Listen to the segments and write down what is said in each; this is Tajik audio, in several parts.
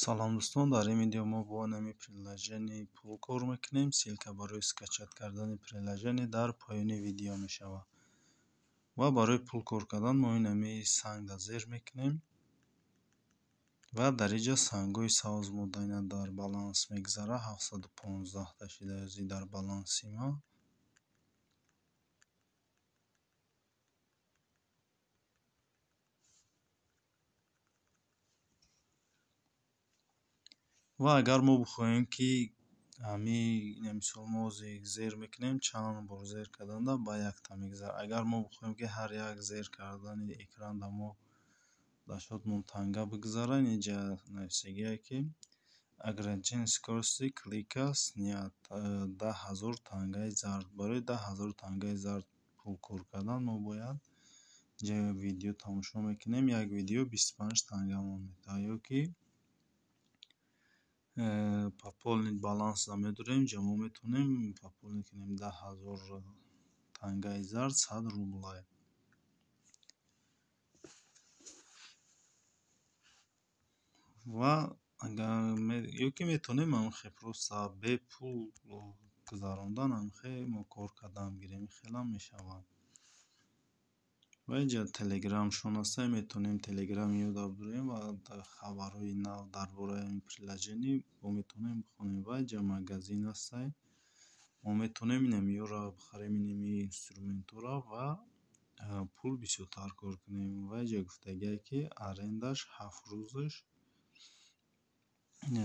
Салом дӯстон, дар ин видео мо бо нами приложение пул кор мекунем. Ссылка барои скачать кардани приложение дар поёни видео мешавад. Ва барои пул кор кардан мо инами сангда зер мекунем ва дар инҷа сангҳои сабз мо дар баланс мегузарад. 715 та шида дар баланси мо. Ва агар мо бихоҳем, ки мисол мо зер мекунем, чанд бор зер карданда ба якта мегузарад. Агар мо бихоҳем, ки ҳар як зер кардани экранда мо дар счётмон танга бигузарад, инҷа нависагие, ки ограничение скорости клика снят 10 000 тангаи зард. Барои 10 000 тангаи зард пул кор кардан мо бояд инҷа видео тамошо мекунем. Як видео 25 тангамон медиҳад ё ки пополнить баланс медорем. Инҷа мо метавонем пополнить кунем, 10 000 тангаи зард 100 рублай. Ва агар ё ки метавонем ҳамихе просто бепул гузарондан, ҳамихе мо кор кардан гирем, хелам мешавад. Ва инҷа телеграмшон аста, метавонем телеграми ёда бирем ва хабарҳои нав дар бораи ин приложение мо метавонем бихонем. Ва инҷа магазин аста, мо метавонем инамиёро бихарем, инами инструментҳоро ва пул бисёртар кор кунем. Ва инҷа гуфтагие, ки арендаш 7 рӯзаш 10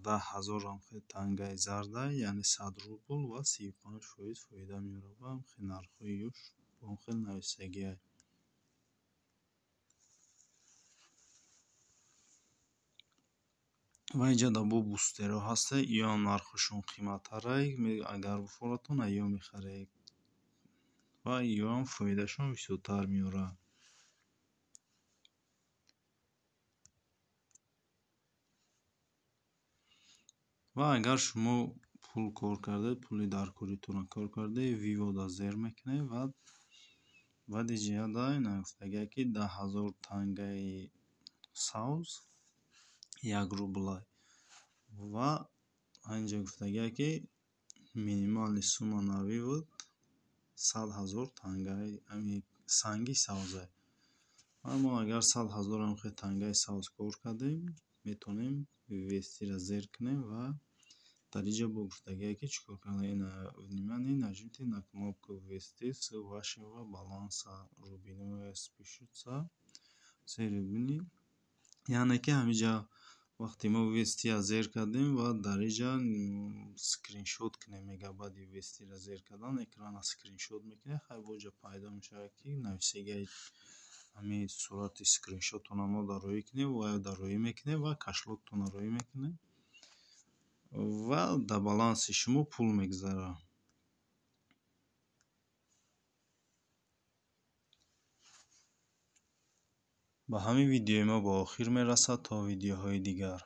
000 тангаи зарда, яъне 100 рубл, ва 35% фоида меорад. Ва ҳамхел нархҳои ёш ҳамхел нависагиай. Ва инҷа бо бустерҳо ҳаста, иёам нархҳошон қиматтарай. Агар бифоратон, иё мехаред ва иёам фоидашон бисёртар меорад. Ва агар шумо пул кор кардед, пули даркоритонро кор кардед, вывод зер мекунед ва баъди ҷиҳада гуфтагие, ки 10 000 тангаи сабз як рублай. Ва инҷа гуфтагие, ки минимальный сумма на вывод 100 000 тангаи санги сабзай. Ва мо агар 100 000 ҳамхел тангаи сабз кор кардем, метавонем вывести-ро зер кунем ва дар инҷа бо гуфтагие, ки чӣ кор кардан. Внимание, нажмите на кнопку ввести с вашего баланса, рубли спишутся. Яъне ки ҳаминҷа вақте мо ввести-я зер кардем ва дар инҷа скриншот кунем, мега, баъди ввести-ро зер кардан экрана скриншот мекунем. Хай, бо инҷа пайдо мешавад, ки нависагиаи ҳамин сурати скриншотона мо дароӣ кунем ва дароӣ мекунем ва кошелёктонро роӣ мекунем ва дар баланси шумо пул мегузарад. Ба ҳамин видеои мо ба охир мерасад. То видеоҳои дигар.